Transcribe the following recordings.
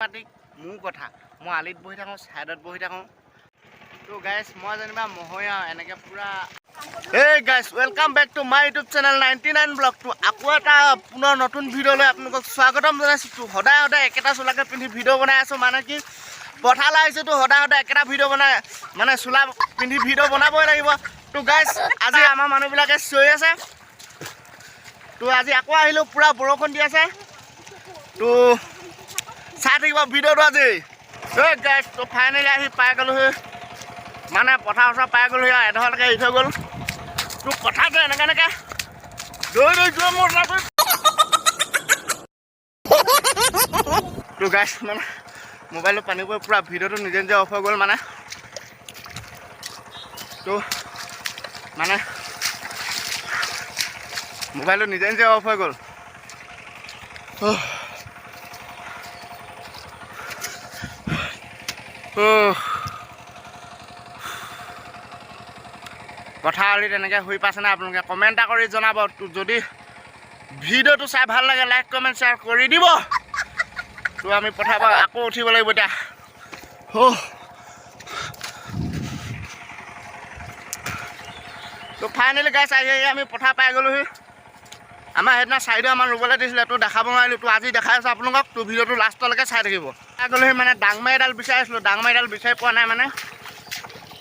মাটিক মোৰ কথা, মই আলিত বহি থাকোঁ, ছাইডত বহি থাকোঁ। তো গাইছ, মই যেনিবা মহৈ আৰু এনেকৈ পূৰা। এই guys, welcome back to my YouTube channel 99 ব্লগটো। আকৌ এটা পুনৰ নতুন ভিডিঅ'লৈ আপোনালোকক স্বাগতম জনাইছোঁ। তো সদায় সদায় একেটা চোলাকে পিন্ধি ভিডিঅ' বনাই আছোঁ, মানে কি পথাৰলৈ আহিছোঁ, তো সদায় সদায় একেটা ভিডিঅ' বনাই, মানে চোলা পিন্ধি ভিডিঅ' বনাবই লাগিব। তো গাইছ, আজি আমাৰ মানুহবিলাকে চিঞৰি আছে। তো আজি আকৌ আহিলোঁ, পূৰা বৰষুণ দি আছে। তো চাই থাকিব ভিডিঅ'টো আজি। এই গাইছ, তো ফাইনেলি আহি পাই গ'লোহি, মানে পথাৰ ওচৰ পাই গ'লোহি আৰু এডোখৰলৈকে এৰি থৈ গ'ল। তো পথাৰটো এনেকৈ এনেকৈ দৌৰি দৌৰি যোৱা মোৰ। তো গাইছ, মানে মোবাইলটো পানী পৰি পূৰা ভিডিঅ'টো নিজে নিজে অফ হৈ গ'ল। মানে তো মানে মোবাইলটো নিজে নিজে অফ হৈ গ'ল। অহ। অহ। পথাৰ আলিত এনেকৈ শুই পাইছেনে আপোনালোকে? কমেণ্ট এটা কৰি জনাব। তো যদি ভিডিঅ'টো চাই ভাল লাগে, লাইক, কমেণ্ট, শ্বেয়াৰ কৰি দিব। তো আমি পথাৰৰ পৰা আকৌ উঠিব লাগিব এতিয়া। অহ। তো ফাইনেলি গাইছ, আহি আহি আমি পথাৰ পাই গ'লোহি। আমাৰ সেইদিনা চাৰিডৰা আমাৰ ৰুবলৈ দিছিলে, তো দেখাব নোৱাৰিলোঁ, তো আজি দেখাই আছোঁ আপোনালোকক। তো ভিডিঅ'টো লাষ্টলৈকে চাই থাকিব। পাই গ'লোহি, মানে ডাংমাৰি এডাল বিচাৰি আছিলোঁ, ডাংমাৰি এডাল বিচাৰি পোৱা নাই, মানে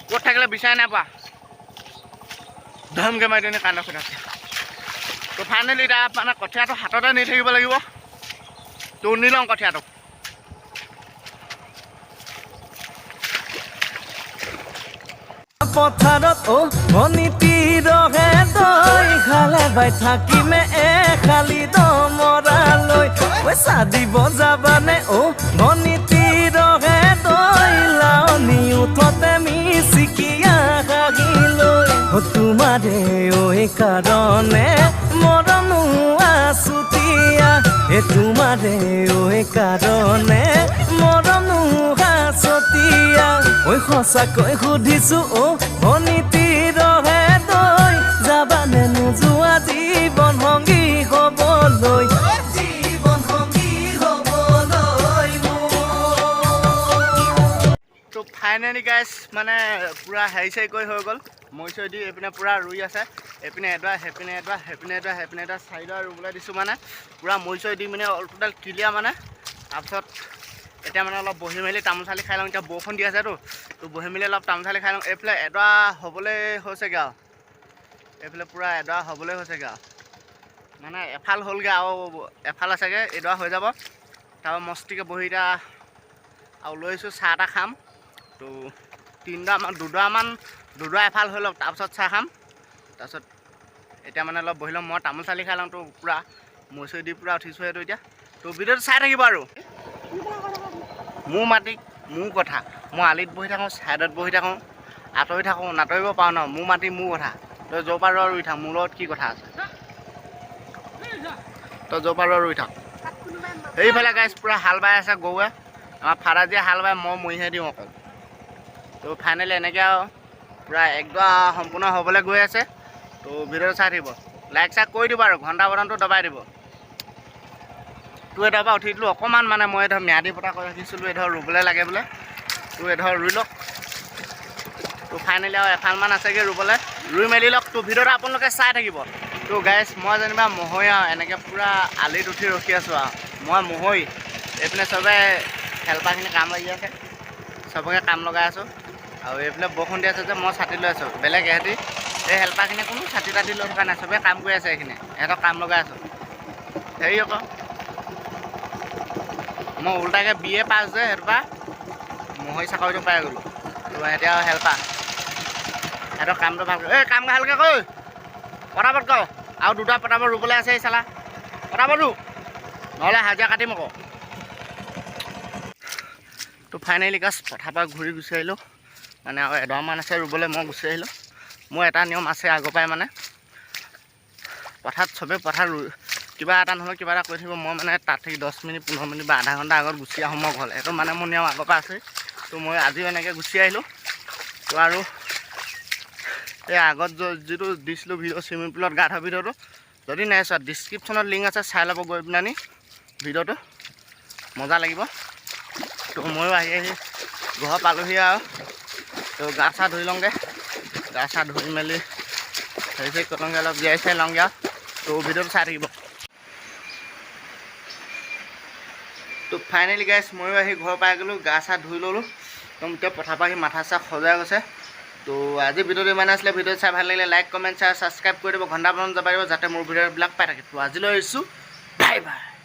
ক'ত থাকিলে বিচাৰি নাই পোৱা। ধমকৈ মাৰি দিওঁ কান্দা খুটাছে। তো ফাইনেলি এতিয়া মানে কঠীয়াটো হাততে নি থাকিব লাগিব। তো নি লওঁ কঠীয়াটো। পথাৰত অ ভনীটি ৰহে দৈ খালে বাই থাকিমে এখালি দমৰালৈ। পইচা দিব যাবানে অ ভনীটি ৰহে দৈ লাওনি উঠতে মিচিকিয়া হাঁহিলৈ। অ তোমাৰে ঐ কাৰণে মৰম আছুতীয়া, এ তোমাৰে ঐ কাৰণে মৰম আছতীয়া। ঐ সঁচাকৈ সুধিছো অ ভনীটি ৰহে দৈ যাবানে নোযোৱা জীৱন সংগী হবলৈ, জীৱন সংগী হবলৈ? তো ফাইনেলি গাইছ, মানে পূৰা হেৰি চেৰি কৰি হৈ গ'ল। মৈ চৈ দি এইপিনে পূৰা ৰুই আছে। এইপিনে এডৰা, সেইপিনে এডৰা, সেইপিনে এডৰা, সেইপিনে এডৰা, চাৰিডৰা ৰুবলৈ দিছোঁ। মানে পূৰা মৈ চৈ দি মানে অল টোটেল ক্লিয়াৰ। মানে তাৰপিছত এতিয়া মানে অলপ বহি মেলি তামোল চালি খাই লওঁ। এতিয়া বৰষুণ দি আছেতো, তো বহি মেলি অলপ তামোল চালি খাই লওঁ। এইফালে এডৰা হ'বলৈ হৈছেগৈ আৰু এইফালে পূৰা এডৰা হ'বলৈ হৈছেগৈ আৰু মানে এফাল হ'লগৈ আৰু এফাল আছেগৈ, এইডৰা হৈ যাব। তাৰপৰা মস্তিকৈ বহি এতিয়া আৰু লৈ আহিছোঁ, চাহ এটা খাম। তো তিনিডৰামান, দুডৰামান, দুডৰা এফাল হৈ লওক, তাৰপিছত চাহ খাম। তাৰপিছত এতিয়া মানে অলপ বহি ল'ম, মই তামোল চালি খাই লওঁ। তো পূৰা মৈ চৈ দি পূৰা উঠিছোঁ সেইটো এতিয়া। তো ভিডিঅ'টো চাই থাকিব আৰু। মোৰ মাটিক মোৰ কথা, মই আলিত বহি থাকোঁ, ছাইডত বহি থাকোঁ, আঁতৰি থাকোঁ, নাঁতৰিব পাৰোঁ ন। মোৰ মাটি মোৰ কথা, তই য'ৰ পৰা ৰুই থাক, মোৰ লগত কি কথা আছে? তই য'ৰ পৰা ৰুই থাক। সেইফালে গাইছ, পূৰা হাল বাই আছে গৰুৱে। আমাৰ ফাদাৰজীয়ে হাল বাই, মই মৰিহে দিওঁ অকল। তো ফাইনেলি এনেকৈ আৰু পূৰা একডৰা সম্পূৰ্ণ হ'বলৈ গৈ আছে। তো ভিডিঅ'টো চাই থাকিব, লাইক চাইক কৰি দিব আৰু ঘণ্টা বটনটো দবাই দিব। তো এডৰ পৰা উঠি দিলোঁ অকণমান, মানে মই ধৰ ম্যাদী পতা কৰি ৰাখিছিলোঁ, এডোখৰ ৰুবলৈ লাগে বোলে। তো এডোখৰ ৰুই লওক। তো ফাইনেলি আৰু এফালমান আছেগৈ ৰুবলৈ, ৰুই মেলি লওক। তো ভিডিঅ'টো আপোনালোকে চাই থাকিব। তো গাইছ, মই যেনিবা মহৈ আৰু এনেকৈ পূৰা আলিত উঠি ৰখি আছোঁ আৰু মই মহৈ। এইপিনে চবে হেল্পাৰখিনি কাম লাগি আছে, চবকে কাম লগাই আছোঁ। আৰু এইফালে বৰষুণ দি আছে যে মই ছাতি লৈ আছোঁ। বেলেগ এহেঁতি এই হেল্পাৰখিনি কোনো ছাতি তাতি লৈ থকা নাই, চবে কাম কৰি আছে। এইখিনি ইহঁতক কাম লগাই আছোঁ। হেৰি আকৌ মই ওল্টাকৈ বি এ পাছ যে, সেইটোৰ পৰা মহৈ চাকৰিটো পাই গ'লোঁ। তো এতিয়া আৰু হেল্পাৰ, সিহঁতৰ কামটো ভালকৈ, এই কাম ভালকৈ কৈ, পটাপট ক। আৰু দুটা পটাপট ৰুবলৈ আছে, এই চালা পটাপট ৰু, নহ'লে হাজিৰা কাটিম আকৌ। তো ফাইনেলি গাইছ, পথাৰ পৰা ঘূৰি গুচি আহিলোঁ। মানে আৰু এডৰামান আছে ৰুবলৈ, মই গুচি আহিলোঁ। মোৰ এটা নিয়ম আছে আগৰ পৰাই, মানে পথাৰত চবেই পথাৰ ৰুই কিবা এটা নহ'লে কিবা এটা কৰি থাকিব, মই মানে তাত থাকি 10 মিনিট, 15 মিনিট বা আধা ঘণ্টা আগত গুচি আহোঁ মই ঘৰলৈ। এইটো মানে মোৰ নিয়ম আগৰ পৰা আছে। তো মই আজিও এনেকৈ গুচি আহিলোঁ। তো আৰু এই আগত যিটো দিছিলোঁ ভিডিঅ', চুইমিং পুলত গা ধোৱা ভিডিঅ'টো, যদি নাই চোৱা, ডিছক্ৰিপশ্যনত লিংক আছে, চাই ল'ব গৈ পেলানি। ভিডিঅ'টো মজা লাগিব। তো ময়ো আহি আহি ঘৰ পালোহি আৰু। তো গা চা ধুই লওঁগৈ, গা চা ধুই মেলি হেৰি চেৰি কৰি লওঁগৈ, অলপ জীয়াই চাই লওঁগৈ আৰু। তো ভিডিঅ'টো চাই থাকিব। তো ফাইনেলি গাইছ, ময়ো আহি ঘৰ পাই গ'লোঁ, গা চা ধুই ল'লোঁ একদম। এতিয়া পথাৰ পৰা আহি মাথা চা সজাই গৈছে। তো আজি ভিডিঅ'টো ইমানে আছিলে। ভিডিঅ'টো চাই ভাল লাগিলে লাইক, কমেণ্ট, শ্বেয়াৰ, ছাবস্ক্ৰাইব কৰি দিব, ঘণ্টা বজাব পাৰিব, যাতে মোৰ ভিডিঅ'বিলাক পাই থাকে। তো আজিলৈ আহিছোঁ, বাই বাই।